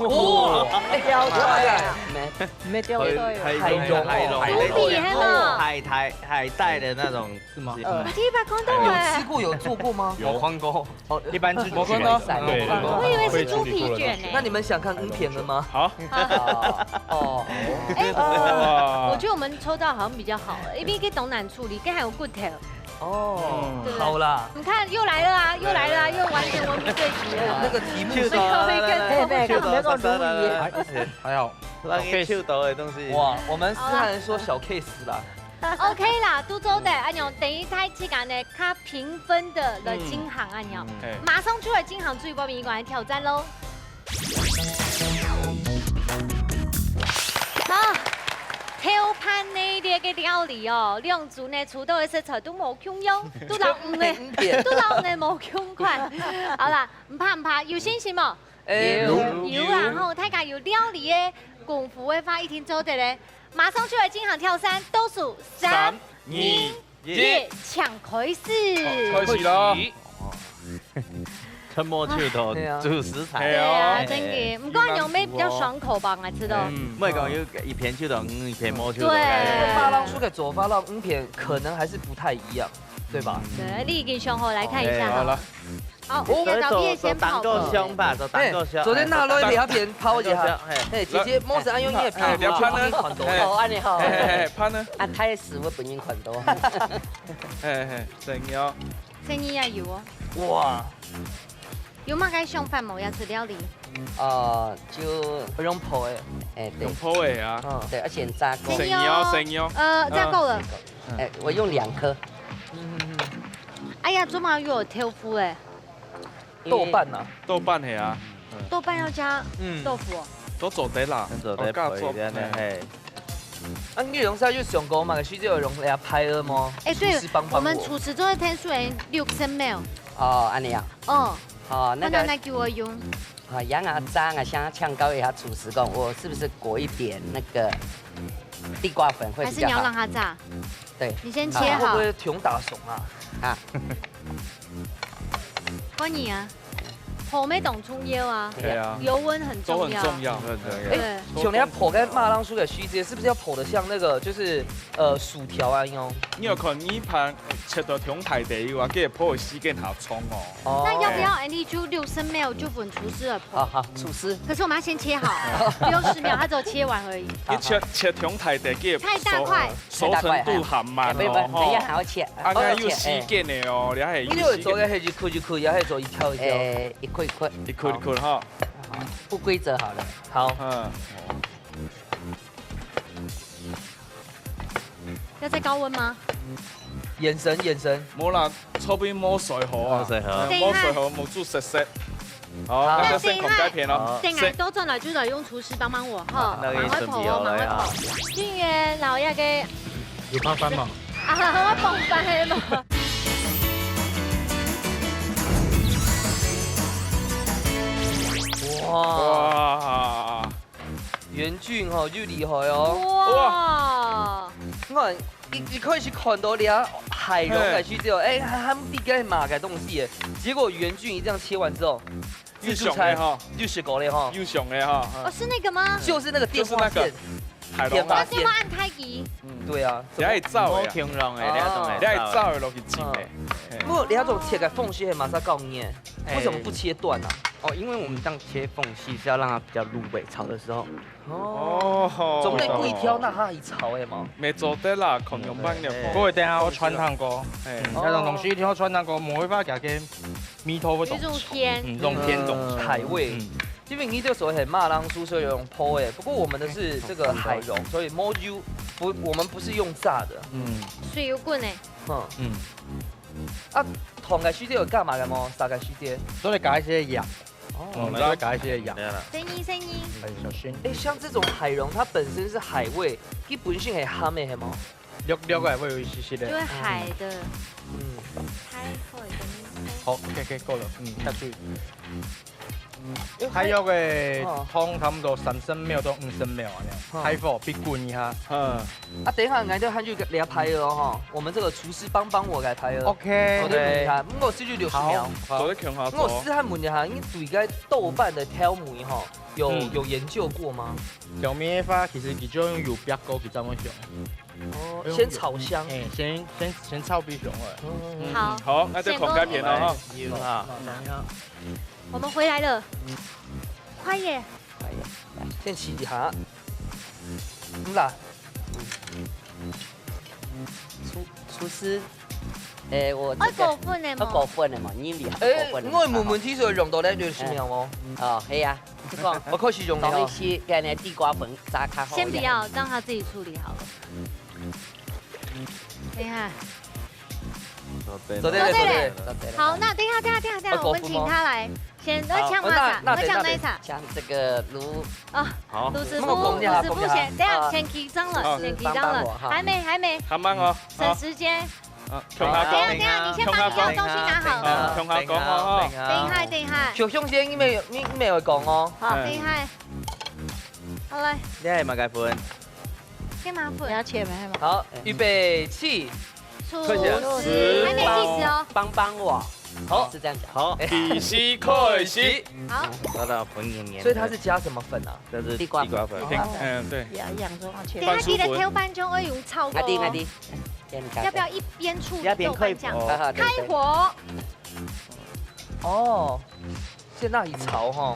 哇，哎，吊起來。沒，沒吊起來。海龍，海龍，海龍。無比係無？海苔，海帶的那種。是嗎？嗯。啊，第一擺看到哎。有吃過，有做過嗎？有看過。 哦，一般是我看到，捲，對，對，對。我以為是豬皮捲呢。那你們想看魚片了嗎？好。好。哦。哎，哇。我覺得我們抽到好像比較好，因為這東南處理，這還有骨頭。哦，嗯。對不對？好啦。你看，又來了啊，又來了啊，又完全文明對決了。那個題目是最後一個。哎，沒有，沒有，沒有。還，還好。讓你抽到的東西。哇，我們是看說小 case 啦。 OK啦，都做得，恁樣，等一下自家呢，較平分的來進行，恁樣。嗯。哎。馬上就來進行最尾一關个挑戰咯。好，豆瓣系列个料理哦，兩組呢，出到个食材都無共樣，都摎魚个，全部係魚片。都摎魚个無共款。好啦，毋怕毋怕，有信心無？哎，有，有啊，有。吼，大家有料理个功夫个話，一定做得咧。 馬上就來進行挑戰，倒數三、三、二、二、一，一。請開始。好，開始啦。開始。沉默就到，哎呀。主食材。對啊，哎喲。真个。毋過恁樣會比較爽口吧，𠊎知道。嗯。莫講有一片就到，嗯，一片無就到。對。這個馬鈴薯个做法，摎魚片可能還是不太一樣，對吧？對，你已經想好，來看一下哈。哎，好了。 好，哦，這道題先拋過。做當個香吧，做當個香。哎，昨天拿落去那邊拋一下。哎，當個香，哎。哎，姐姐，莫是恁樣，你也拋，哎，哎，不要拋呢。我已經看到了。哎。哦，恁樣好。哎，哎，哎，拋呢？啊，他也是會分人看到。哎，哎，哎，怎樣？生意也有哦。哇。有麼个想法無？愛食料理？哦，就用泡的。哎，對。用泡的啊。嗯。對，而且炸過。生意哦，生意哦。生意哦。呃，炸過了。嗯。哎，我用兩顆。嗯，嗯，嗯。哎呀，做麼个有豆腐哎？ 豆瓣啊。豆瓣係啊。豆瓣要加，嗯。豆腐哦。都做得啦。都做得哦，加做，配的呢，嘿。嘿。啊，你有時候就想講嘛，其實有用來拍了嗎？哎，對，廚師幫幫我。我們廚師做得聽出來六十秒。哦，恁樣啊。哦。好，那個，那那給我用。好，楊啊，張啊，想請教一下廚師講，我是不是裹一點那個地瓜粉會比較好？還是你要讓它炸？對。你先切好。啊，會不會忒大叢啊？啊。 換你啊。泡面當重要啊，對啊。油溫很重要。都很重要。很重要。對。哎，像你要泡个馬鈴薯个時節，是不是要泡得像那個，就是，呃，薯條啊一樣？你有可能一盤切到中大塊以後，給泡个時間較長哦。哦。那要不要恁呢就六十秒就分廚師來泡？好，好，廚師。可是我們要先切好，六十秒，他只有切完而已。你切，切中大塊，給太大塊。熟程度還慢哦，哎，不，不，等一下還要切，吼。啊，該有時間的哦，你還有時間。你就會做个係一塊一塊，也係做一條一條。哎，一塊一塊。一塊一塊哈。不規則好了。好。嗯。要再高溫嗎？眼神，眼神。無啦， 差不多無水好啊。無水好。嗯，等一下。無水好，目珠澀澀。好，好。那就先看該片咯。好。等下倒轉來就來用廚師幫幫我哈，好，那個也準備好了呀。趕快泡哦，趕快泡。俊元，然後那個有放飯嗎？啊，我放飯了嘛。哇。哇。 元俊吼，又厲害哦。哇！你看，一，一開始看到這海茸个時節，哎，還，還比較麻个東西耶。結果元俊一這樣切完之後，又想了哈。又想了哈。又想了哈。哦，是那個嗎？就是那個電話線。就是那個海茸啊。電話線。那電話按開機。嗯。對啊。你還照呀？無形容的，你還懂得照的。你還照的落去整的。嗯。嘿。不過你那種切个方式還蠻少教你耶，哎。為什麼不切斷啊？哦，因為我們這樣切縫隙是要讓它比較入味，炒的時候。 哦，總得規條拿下去炒个嘛。無做得啦，看樣般了。哎。不過等下我摻糖過，哎。嗯，那種東西一定要摻糖過，無辦法，佢个味道會有一種鮮。嗯，一種鮮種。嗯。海味。嗯。因為你這所謂係馬鈴薯，所以用泡个，不過我們的是這個海茸，所以無油，不，我們不是用炸的。嗯。水有滾欸。嗯。嗯。啊，燙个時節有加麼个無？煠个時節？所以加一些鹽。 哦。嗯，來，加一些鹽。對啦。細義，細義。哎，小心。哎，像這種海茸，它本身是海味，佢本身係鹹个，係無？略略个，會有一些些个。就會鹹个。嗯。海味的。好，OK，OK，夠了。嗯，下去。嗯。哎，還有个，哦。湯差不多三十秒到五十秒啊，恁樣。哦。開火，必滾一下。嗯。 啊，等一下，𠊎兜還有一個來拍个哦，吼，我們這個廚師幫幫我來拍个。OK。我再問一下，毋過係就六十秒。好，好。做得共下做。我試下問一下，你對該豆瓣个調味吼，有，嗯。有研究過嗎？調味个話，其實佢就用油煏過，佢正會香。哦，先炒香。哎，先，先，先炒比香个。嗯。好。好，該就看該片了哈。先講。有啊。等一下。我們回來了。快耶！快耶！先試一下。嗯啦。 廚，廚師，誒，我這個，愛過分个無？愛過分个無？你厲害，哎，過分个無？𠊎問問題係用到來六十秒無？哦，係啊。你講。𠊎開始用了。講一些，跟那地瓜粉炸較好一點。先不要，讓他自己處理好了。等一下。做得了，做得了。做得了。好，那等一下，等一下，等一下，愛過分嗎？我們請他來。 先，好，那搶哪一場？那，那，那搶哪一場？搶這個滷。哦，好。滷師傅，那麼講一下，滷師傅先，講一下。等一下，啊。先起張了，好。先起張了。幫幫我哈。還沒，還沒。還慢哦。省時間。好。啊，共下講。等一下，等一下，你先把你要的東西拿好。共下講。啊，共下講哦，哈。等一下，等一下。小熊先，你沒有，你，你沒有講哦。好。哎。等一下。好，來。你係麼个粉？幹嘛粉？你要切沒？好，預備，起。 廚師，還沒計時哦。幫幫我。好，是這樣講。好，計時開始。好。抓到粉圓圓的。所以它是加什麼粉啊？這是地瓜粉。地瓜粉。哦。嗯，對。也一樣重要，切。等一下記得豆瓣醬愛用炒過哦。啊，對，啊，對。給你看。要不要一邊處理豆瓣醬？要邊開火。開火。哦，先拿去炒哈。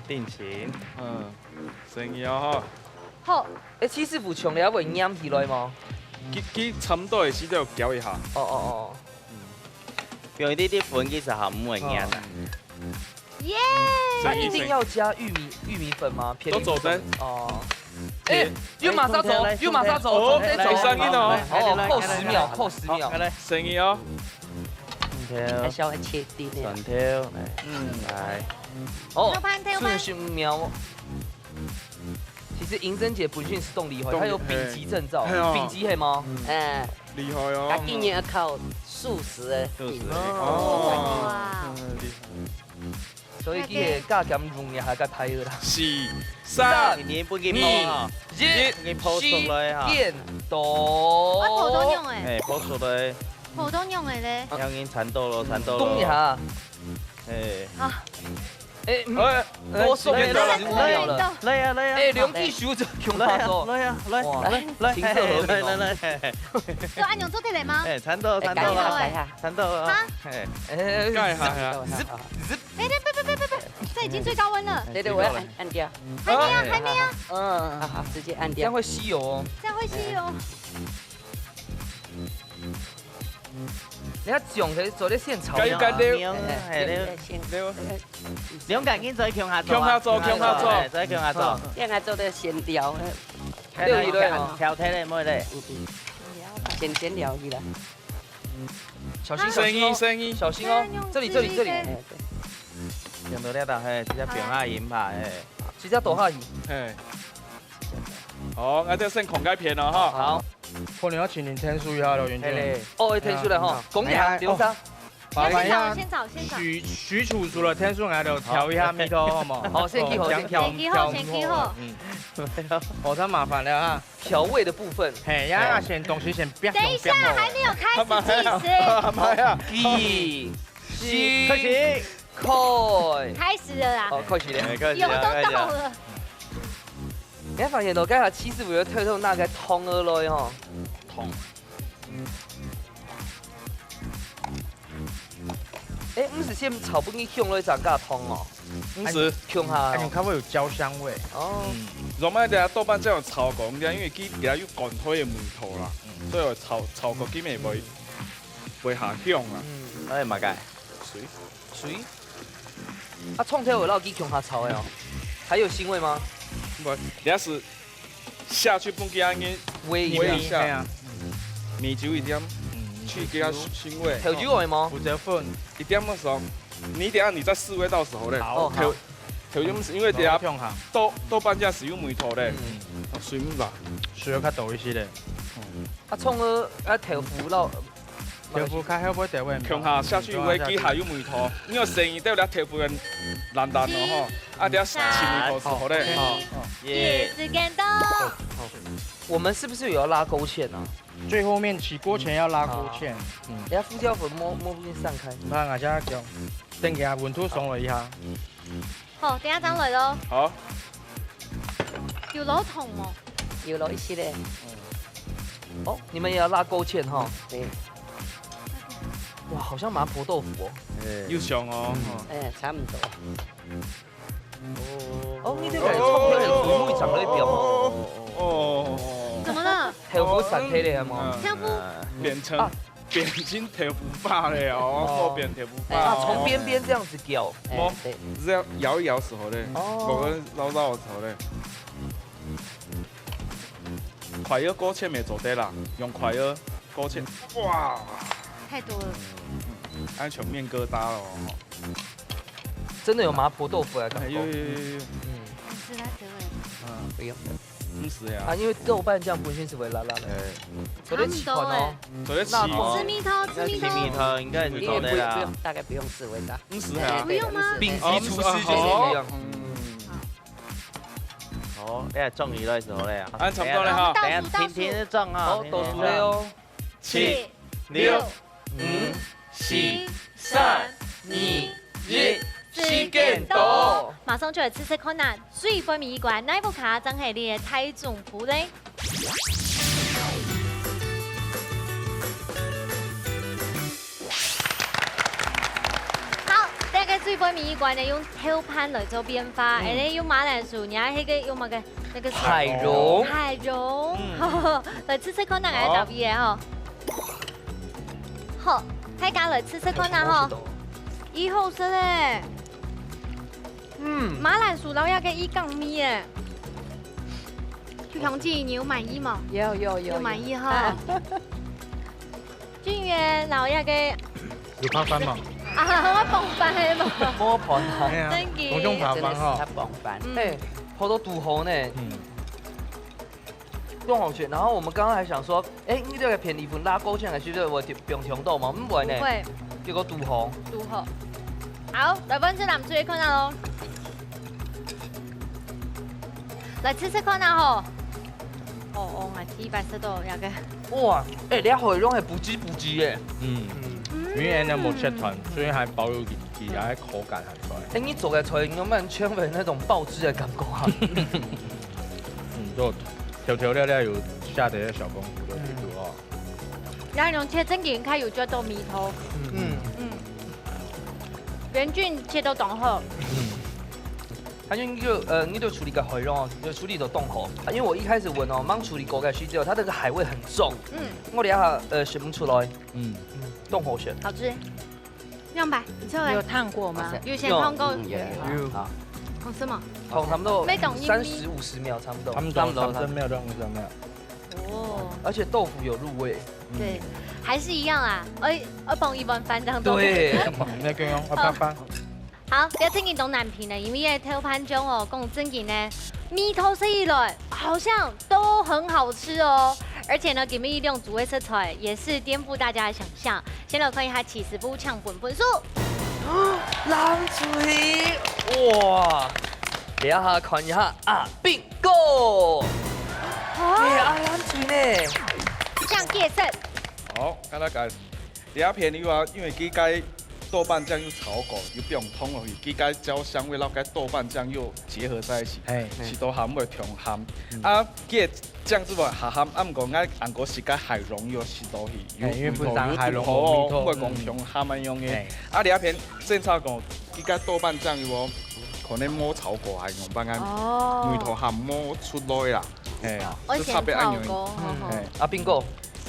定型。嗯。 生意哦，吼。好。誒，徐師傅，像你會黏起來嗎？佢，佢差不多个時節有攪一下。哦，哦，哦。嗯。用一滴滴粉，其實還毋會黏啊。哦。耶！那一定要加玉米，玉米粉嗎？都做得。哦。誒，又馬上走，又馬上走，哦，走，走，有聲音哦。哦，扣十秒，扣十秒。好，來，來。生意哦。 蒜頭。還是要切丁的啦。蒜頭，來，嗯。來。哦，豆瓣，豆瓣。四十秒。其實銀珍姐本身是當厲害，當厲害。她有丙級證照，哎呀。丙級係無？嗯。哎。厲害哦。她今年要考素食的素食的。哦。哇。嗯，厲害。 所以佢个加減用一下个牌啦。四、三、二、一，你泡出來哈。時間到。我泡到樣欸。哎，泡出來。泡到樣欸咧。要緊，差不多咯，差不多咯。動一下。哎。啊。哎，嗯，哎，多送一个来，食物料了。来啊，来啊。哎，兩隻手就共下做。来啊，来啊，来，哇，来，来，請客和平哦。来，来，来。做恁樣做得來嗎？哎，差不多，哎，差不多了，改一下，改一下。差不多了。哈？哎。哎，改一下，改一下。Zip，zip。哎，别，别，别，这已经最高温了。对，对，我要按，按掉。还没啊，哎。还没啊。嗯。好，好，直接按掉。这样会吸油哦。这样会吸油。 你看，醬可以做得現炒。加油，加油。哎，哎，你，對，先，你，你用趕緊做，共下做啊。共下做，共下做。哎，做共下做。嗯。這樣還做得先調，呃，對，對，對，哦。調，調，調，調，調，調。嗯，嗯。先，先調起來。小心，小心哦。生意，生意。小心哦。這裡，這裡，這裡。哎，對。用到這搭，嘿，直接放下去嘛，嘿。直接倒下去。嘿。好，那這先看該片了哈。好。 可能要請你添手一下咯，袁健。係咧。哦，添手了吼，哎呀，講一下，哎呀，劉生。哦，麻煩一下，先炒，先炒，先炒。許，許廚除了添手，𠊎就調一下味道，好無？好，先去好，哦，先去好。先去好，先去好。嗯。哦，太麻煩了哈。調味的部分。嘿，呀，哎。先東西先煸，等一下，煸，煸。還沒有開始計時。哎呀，哎呀。計時，開始。開。開始了啦。哦，開始了。哎，開始了，油都倒了。開始了。 你會發現到，該下七師傅有偷偷拿个湯仔來吼。湯。哎，毋係先炒分佢香來正加湯哦。毋係。共下哦。哎，你看會有焦香味。哦。嗯。做麼个等下豆瓣醬有炒過，因為佢底下有乾腿个味道啦，嗯。所以有炒，炒過佢乜會，會下香啊。嗯。哎，麼个？水。 水。啊，蔥頭有落去共下炒个哦，還有腥味嗎？毋，這係下去分佢恁樣煨一下。煨一下。煨啊。米酒一點，嗯，去佢个腥味。豆油愛無？胡椒粉。一點仔少，你等下你再試味道時候咧。好。哦，好。豆，豆油毋係，因為等下豆，豆瓣醬係有味道咧。嗯。啊，水毋落。水要較多一些咧。嗯。啊，蔥仔，啊，豆腐落 豆腐較後尾調味。共下下去會，佢還有味道。你有生意到了豆腐个爛爛咯吼，啊，等下試味道時候咧。好，好，耶。時間到。好，好。我們是不是有要拉勾芡啊？最後面起鍋前要拉勾芡。啊。嗯。等下胡椒粉摸，摸不見散開。那俺家講，等佢溫度上來一下。 好，等下正來咯。好。有落糖無？有落一息咧。哦，你們也要拉勾芡哈。對。哇，好像麻婆豆腐哦。哎。有像哦。嗯。哎，差不多。哦，你這個蔥頭个水分會長得表哦。哦。怎麼了？豆腐散開了嗎？嗯。豆腐。變成啊， 變成豆腐花了哦，哦。變豆腐花哦。啊，從邊邊這樣子攪。無，哎，對。只要搖一搖時候咧，哦。無个撈撈个時候咧。筷仔勾芡乜做得啦，用筷仔勾芡，哇，太多了。嗯，那全面疙瘩了哦。真的有麻婆豆腐的感覺。哎，有，有，有，有。嗯。好吃，來，結尾。嗯。不用。 毋係啊。啊，因為豆瓣醬本身係會辣辣个。哎。做得試看哦。差不多哎。做得試哦。試味道，試味道。試味道應該係做得啦。你也不用，不用，大概不用試味道。毋係啊。哎，不用嗎？對，毋係。丙級廚師就是這樣。哦，嗯。好。好，哎呀，終於來時候了啊。啊，差不多了哈。等一下，倒數，倒數。停，停，停，撞啊，好，停，停，倒數了哦。七、六、五、四、三、二、一，時間到。馬上就來試食看啊，最尾一關，哪一家正係你个大總鋪咧？好，這個最尾一關呢，用豆瓣來做變化，嗯。哎，用馬鈴薯，你還有一個用麼个？ 那個是海茸。海茸。嗯。來試試看，哪個好。特別个吼。好，大家來試試看啊吼。好食哦。已好食咧。嗯。馬鈴薯摎這個已降味咧。就強姐，你有滿意嗎？有，有，有，有滿意哈。有。啊。 俊元摎這個有泡飯嗎？啊，我傍飯个嘛。無飯啊。哎呀，真个。我用泡飯哈。真的是他傍飯。嗯。哎，泡到堵好呢。嗯。當好食。然後我們剛剛還想說，哎，你這個便利粉拉勾芡還係會放甜到嘛？毋會呢。不會。結果堵好。堵好。好，來，分這男主角看下咯。來試試看啊吼。哦，哦，𠊎第一擺食到這個。哇，哎，這海茸係補汁補汁耶。嗯。嗯。因為恁樣無切斷，所以還保有佢佢个口感還在。哎，你做个菜有沒有全部那種爆汁的感覺啊？嗯，就調調料料有下點小功夫的味道哦。然後用切真緊，佢有做到味道。嗯，嗯，圓菌切到當好。他就你就呃，你就處理个海肉，就處理到當好。因為我一開始問哦，吂處理過个時節，它那個海味很重，嗯，我等下呃選不出來。嗯，當好選。好吃。亮白，你出來。有燙過嗎？有先燙過。嗯，有有有。好。哦，什麼？燙差不多沒懂音。三十五十秒差不多。差不多，差不多三十秒到五十秒。哦，而且豆腐有入味。對，還是一樣啦，而而放一碗飯當中。對，那个用，啊，好。飯飯。好，這个真个當難評呢，因為這豆瓣醬哦，講真个呢，味道食起來好像都很好吃哦。而且呢，今日兩組个食材也是顛覆大家的想象。先來看一下徐師傅搶分分數。冷水，哇！這下看一下阿斌哥，哎，啊冷水呢？上界色。好，跟大家，這片的話，因為佢个豆瓣醬有炒過，有放糖落去，佢个焦香味摎該豆瓣醬又結合在一起，嘿。食到鹹會忒鹹。嗯。啊，佢个醬汁會鹹鹹，啊，毋過𠊎還過食个海龍又食落去，有嘿，因為本身海龍有味道，毋會講忒鹹恁樣个。嘿。啊，這片正常講，佢个豆瓣醬有無，可能無炒過，還用放个哦。味道還無出來啦。嘿。我以前就差別恁樣。炒過，嗯。嘿。啊，斌哥，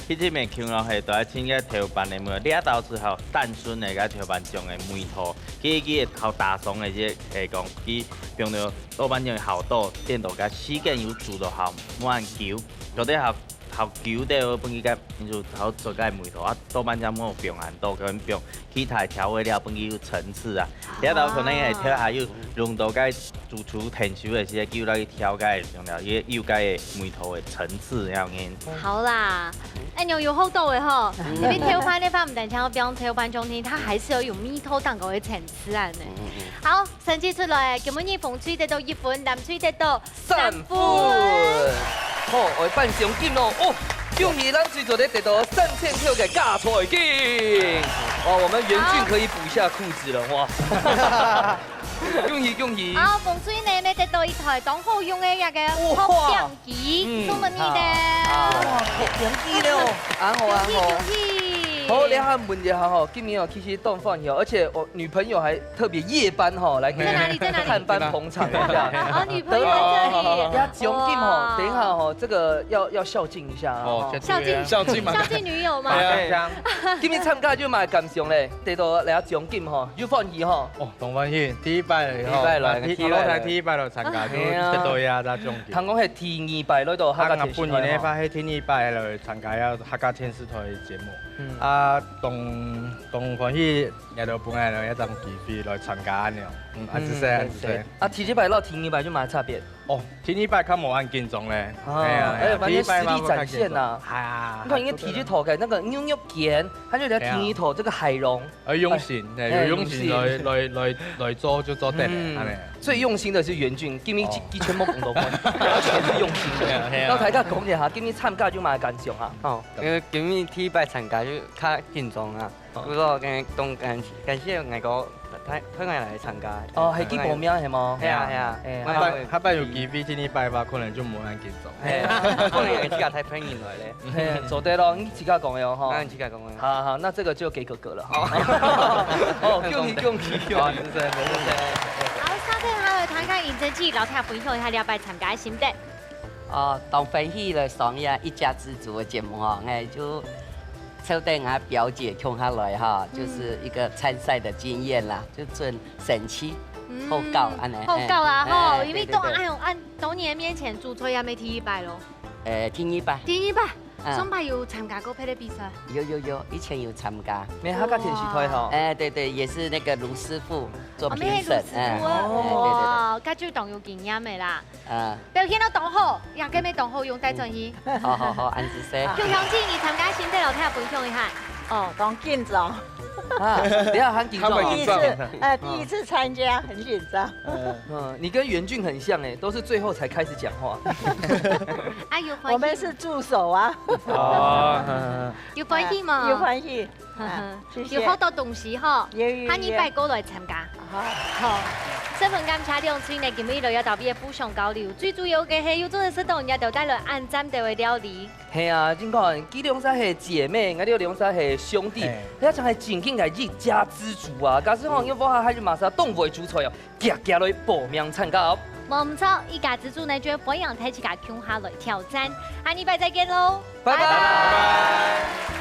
其實毋係強咯，係都係盡个豆瓣个味道，這兜係好單純个个豆瓣醬个味道。佢佢好打爽个，即係講佢放到豆瓣醬好多，顛倒个時間有煮到好，無恁久，做得好好久个，分佢个就好做个味道啊。豆瓣醬無放恁多，可能放其他調味料，分佢有層次啊。這兜可能係調下有用到个 主廚𢯭手个時節，叫佢去調个香料，也有个味道个層次恁樣。好啦，哎，你有學到个吼，因為豆瓣个話，毋單淨愛放豆瓣醬，佢還係有有味道當高个層次啊呢。好，成績出來，今晡日紅隊得到一分，藍隊得到三分。好，愛頒獎金咯，哦，恭喜藍隊做得得到三千塊个加菜金。哇，我們圓俊可以補一下褲子了哇。 恭喜恭喜！好，紅隊呢，乜得到一台當好用个一个哇，烘餅機，嗯，送分你个。哇，烘餅機了哦，恁好恁好。恭喜恭喜！好，這下問一下吼，今日哦，其實當歡喜哦，而且我女朋友還特別夜班吼，來給你在哪裡？在哪裡？探班捧場一下。哦，女朋友在這裡。等一下獎金吼，哇。等一下吼，這個要要孝敬一下啊。哦，吼。孝敬孝敬嘛。孝敬女友嘛。對啊。今日參加有麼个感想咧？得到這獎金吼，有歡喜吼？哦， 當歡喜，第一擺了吼，第一擺來，啊，第，第一擺來。老弟第一擺來參加，就，哎呀，得到這隻獎金。聽講係第二擺來到客家電視台吼。啊，𠊎本人个話，係第二擺來參加這客家電視台个節目。嗯。啊，當，當歡喜，𠊎兜分𠊎兜一隻機會來參加恁樣。嗯，啊，嗯，謝謝，謝謝。嗯。啊，第一擺摎第二擺有麼个差別？哦，第二擺較無恁緊張咧。啊，哎呀，哎呀，哎，反正第一擺嘛，實力展現啊。無較緊張。哎呀，你看人家第一頭个那個牛肉乾，佢就在第二頭這個海龍。 呃，用心，哎，哎，有用心來，用心。來，來，來做就做得了，嗯，恁樣。最用心的是圓俊，今日哦。一，一千毛講到關，完全是用心的。係啊，係啊。然後大家講一下，今日參加有麼个感想啊？哦，因為今日第一擺參加就較緊張啊，哦。不過今日當感，感謝𠊎个，陪，陪𠊎來參加。哦，係去報名係無？係啊，係啊。哎，下擺，下擺有機會第二擺个話，可能就無恁緊張。係啊，可能𠊎自家帶朋友來咧。係，做得咯，你自家講个哦，吼。啊，你自家講个。 好，好，那這個就給哥哥了。哦，恭喜，恭喜，恭喜。好，謝謝，謝謝。好，稍等，還有團康尹正記，老師分享一下這擺參加个心得。哦，當歡喜來上這一家之煮个節目吼，哎，就湊等𠊎表姐共下來哈，嗯。就是一個參賽的經驗啦，就準神奇，嗯，好搞，恁樣，好搞啊，哎，吼，哎，因為都，對，對，對。哎喲，恁多年面前煮菜也毋係第一擺咯。哎，第二擺。第二擺。 嗯。上擺有參加過別个比賽？有，有，有，以前有參加。客家電視台吼。哇。哎，對，對，也是那個盧師傅做評審，哦，乜係盧師傅啊。哎，哎，對，對，對。哦，該就當有經驗个啦。啊。表現到當好，這個乜當好用帶轉去。嗯。好，好，好，恁仔細。就詳細你參加心得摎大家分享一下。哦，當緊張。啊，等一下很紧张哦。他们紧张。第一次，呃，第一次参加，很紧张。嗯，你跟元俊很像哎，都是最后才开始讲话。啊，有欢喜。我们是助手啊。哦，有欢喜吗？有欢喜。啊，谢谢。有好多东西吼，有，有，下禮拜過來參加。好。好，十分感謝兩位呢，今日來到這邊互相交流，最主要个係有做得食到人家就帶來恁讚个料理。 係啊，你看，佢兩儕係姊妹，𠊎兜兩儕係兄弟，係。這正係正經个一家之煮啊！假使講有屋下還有麼儕當會煮菜哦，遽遽來報名參加哦。無毋著，一家之煮呢，就歡迎大自家共下來挑戰。下禮拜再見囉，拜拜。拜拜。